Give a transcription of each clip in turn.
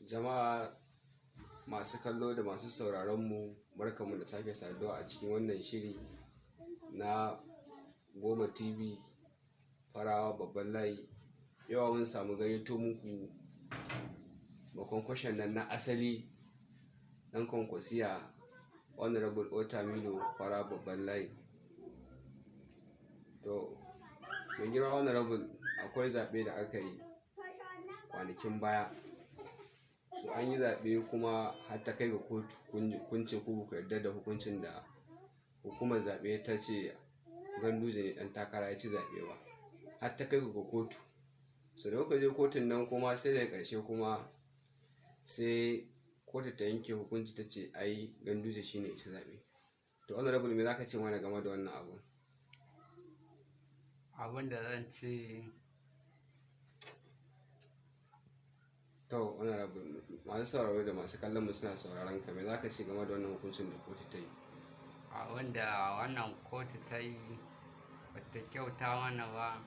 Jama'a masu kallo da masu sauraron mu, barkanmu da sake saduwa a cikin wannan shiri na Goma TV Farawa Babban Layi. Yau mun samu gayyato muku bakonkwashen nan na asali, ɗan Kwankwasiyya, Honorable Otamilo Farawa Babban Layi. To, mai girma Honorable, akwai zaɓe da aka yi kwanakin baya. So an yi zaɓe kuma har ta kai ga kotu, kun ce ku ba ku yarda da hukuncin da hukumar zaɓe ta ce Ganduje ne ɗan takara ya ci zaɓe ba. Har ta kai ga kotu. So da kuka je kotun nan kuma, sai daga ƙarshe kuma sai kotu ta yanke hukunci, ta ce ai Ganduje shi ne ya ci zaɓe. To, Honorable, me za ka ce mana game da wannan abu? Abin da zan ce, To, Honorable, masu sauraro da masu kallon mu suna sauraron ka. Me za ka ce game da wannan hukuncin da kotu ta yi? Abin da wannan kotu ta yi ba ta kyauta mana ba,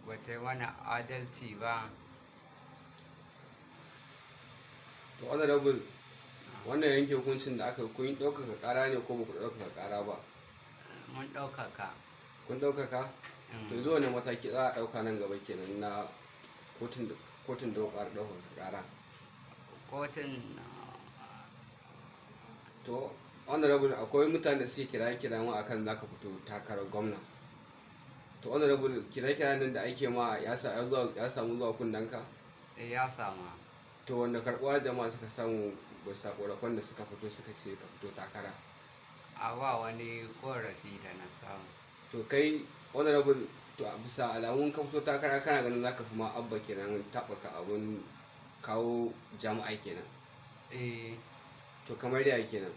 ba ta yi mana adalci ba. To, Honorable, wannan yanke hukuncin da aka yi, kun ɗaukaka ƙara ne ko ba ku ɗaukaka ƙara ba? Mun ɗaukaka. Kun ɗaukaka? To, yanzu wane mataki za a ɗauka nan gaba kenan na kotun da kuka ɗaukaka ƙara? Kotun. To, Honorable, akwai mutane da suke kiraye-kirayen mu akan za ka fito takarar gwamna. To, Honorable, kiraye-kirayen nan da ake ma ya samu zuwa kunnenka? Eh, ya sama. To, wanda karɓuwa jama'a suka samu bisa ƙorafan da suka fito suka ce ka fito takara? A ba wani ƙorafi da na samu. To, kai Honorable, to a bisa alamun ka fito takara, kana ganin za ka fi ma Abba kenan taɓuka abun kawo jama'a kenan? Eh. To, kamar ya kenan?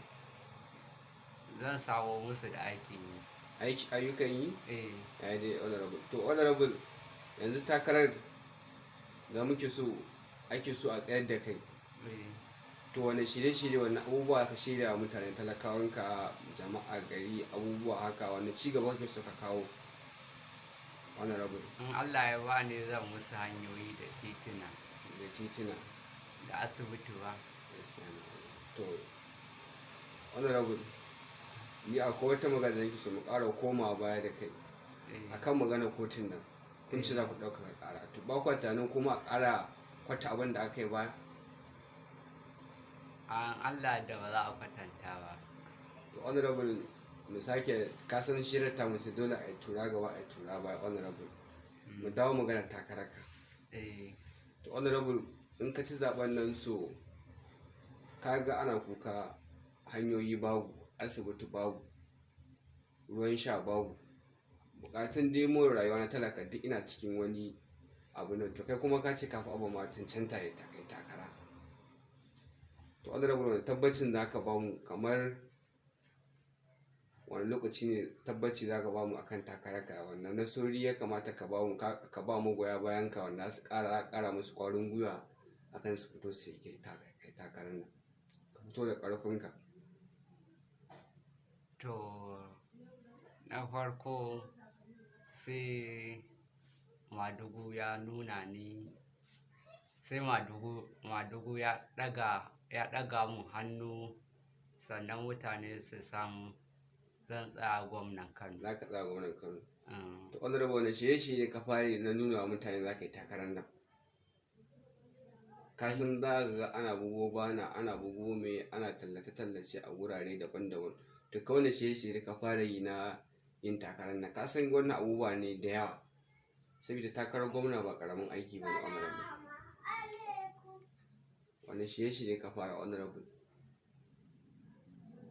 Zan samo musu da aikin yi. Aiki, ayyukan yi? Eh. Ya dai, Honorable. To, Honorable, yanzu takarar da muke so ake so a tsayar da kai. To, wane shirye-shirye, wane abubuwa ka shirya wa mutane, talakawanka, jama'a gari, abubuwa haka, wane ci gaba kake so ka kawo, Honorable? In Allah ya bani, zan musu hanyoyi da tituna. Da titina. Da asibiti ba. To, Honorable, ni akwai wata magana da nake so mu ƙara komawa baya da kai. Akan maganar kotun nan, kun ce za ku ɗaukaka ƙara. To, ba kwa tunanin kuma a ƙara kwata abin da aka yi baya? An Allah da ba za a kwatanta ba. To, Honorable, mu sake, ka san shirin ta mu sai dole a yi tura gaba a yi tura baya. Honorable, mu dawo maganar takararka. To, Honorable, in ka ci zaɓen nan, so ka ga ana kuka hanyoyi babu, asibiti babu, ruwan sha babu, buƙatun dai more rayuwa na talaka duk ina cikin wani abu nan. To, kai kuma ka ce ka fi Abba ma cancanta ya kai takara. To, Honorable, wani tabbacin za ka ba mu, kamar wani lokaci ne tabbaci za ka ba mu akan takararka? Wannan nasarori ya kamata ka ba mu, ka ba magoya bayan ka wanda su ƙara musu ƙwarin gwiwa akan su fito su yi kai takarar nan, ka fito da ƙarfinka. To, na farko sai Madugu ya nuna ni, sai Madugu ya ɗaga mun hannu, sannan mutane su san zan tsaya gwamnan Kano. Za ka tsaya gwamnan Kano. To, Honorable, wani shirye-shirye ka fara na nuna wa mutane za ka yi takarar nan? Ka san za ka ga ana bugo bana, ana bugo mai, ana tallace-tallace a wurare daban-daban. To, ka wani shirye-shirye ka fara yi na yin takarar nan? Ka san wannan abubuwa ne da yawa, saboda takarar gwamna ba ƙaramin aiki ba ne. Honorable, wani shirye-shirye ka fara, Honorable?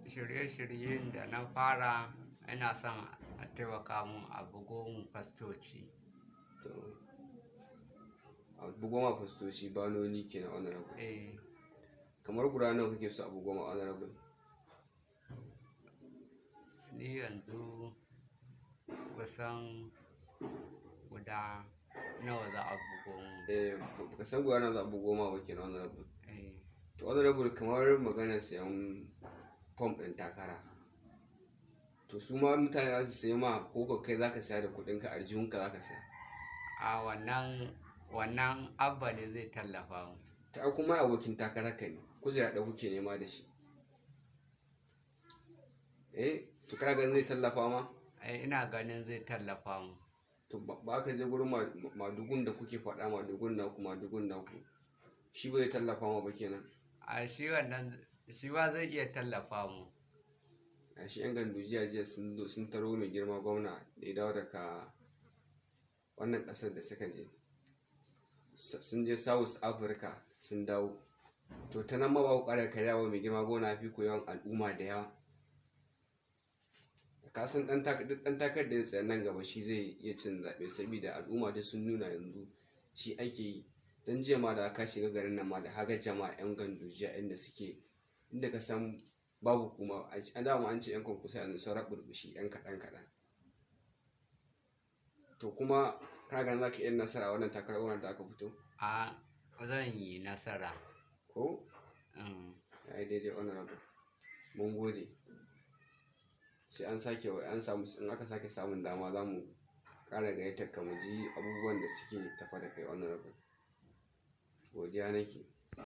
Shirye-shiryen da na fara, ina son a taimaka mun a bugo mun fastoci. To, a bugo ma fastoci, banoni kenan, Honorable? Eh. Kamar guda nawa kake so a bugo ma, Honorable? Ni yanzu kusan guda nawa za a bugo mun. Eh, baka san guda nawa za a bugo ma ba kenan, Honorable? Eh. To, Honorable, kamar maganar sayan fom ɗin takara, to su ma mutane za su sayi ma ko ka kai za ka saya da kuɗinka, aljihunka za ka saya? A wannan Abba ne zai tallafa mu. Ta ai kuma abokin takararka ne, kujera ɗaya kuke nema da shi. Eh, to kana ganin zai tallafa ma? Ai ina ganin zai tallafa mu. To ba ka je gurin madugun da kuke faɗa, madugun naku, madugun naku, shi ba zai tallafa ma ba kenan? A shi wannan shi ma zai iya tallafa mu. A shi 'yan Gandujiya jiya sun zo sun taro mai girma gwamna da ya dawo daga wannan ƙasar da suka je. Sun je South Africa sun dawo. To ta nan ma ba ku ƙara karyawa mai girma gwamna fi ku yawan al'umma da yawa. Ka san ɗan takarar da zai tsaya nan gaba shi zai iya cin zaɓe, saboda al'umma duk sun nuna yanzu shi ake yi. Don jiya ma da ka shiga garin nan ma da ka ga jama'a 'yan Gandujiya inda suke, inda ka san babu kuma an dama an ce 'yan Kwankwasiya yanzu saura burbushi 'yan kaɗan kaɗan. To kuma kana ganin za ka iya nasara a wannan takarar gwamna da aka fito? A zan yi nasara. Ko? Mm. Ya yi daidai, honorable. Mun gode. Sai an sake, an samu, in aka sake samun dama za mu ƙara gayyatar ka mu ji abubuwan da suke tafe da kai, honorable. Godiya nake.